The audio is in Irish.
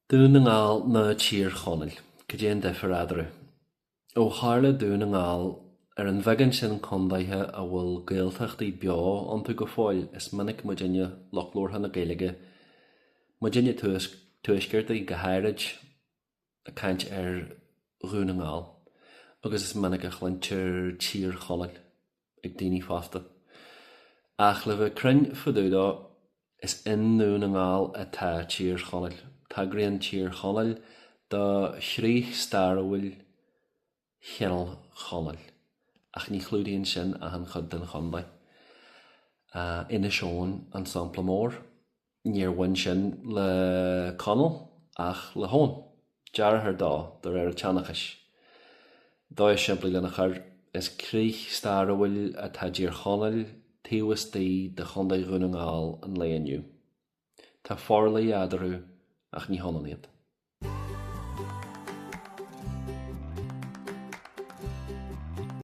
Dún na nGall nó Tír Chonaill, cad é an difear eadarthu? Ó tharla Dún na nGall ar an bheagán sin condaetha a bhfuil Gaeltachtaí beo iontu go fóill, is minic muidinne, lucht labhartha na Gaeilge, muidinne Tuaisceartaigh go háirid, ag caint ar Dhún na nGall, agus is minic a chluintear Tír Chonaill. ag daoine fosta. Ach le bheith cruinn fá dtaobh dó, is i nDún na nGall atá Tír Chonaill. Tagraíonn Tír Chonaill do chríoch stairiúil Chineál Chonaill, ach ní chlúdaíonn sin achan chuid den chontae. Inis Eoghain an sampla mór. Níor bhain sin le Conall ach le hEoghan, deartháir dó, de réir an tseanchais. Dóigh simplí lena chur, is críoch stairiúil atá i dTír Chonaill taobh istigh de Chontae Dhún na nGall an lae inniu. Tá forluí eadarthu ach ní hionann iad.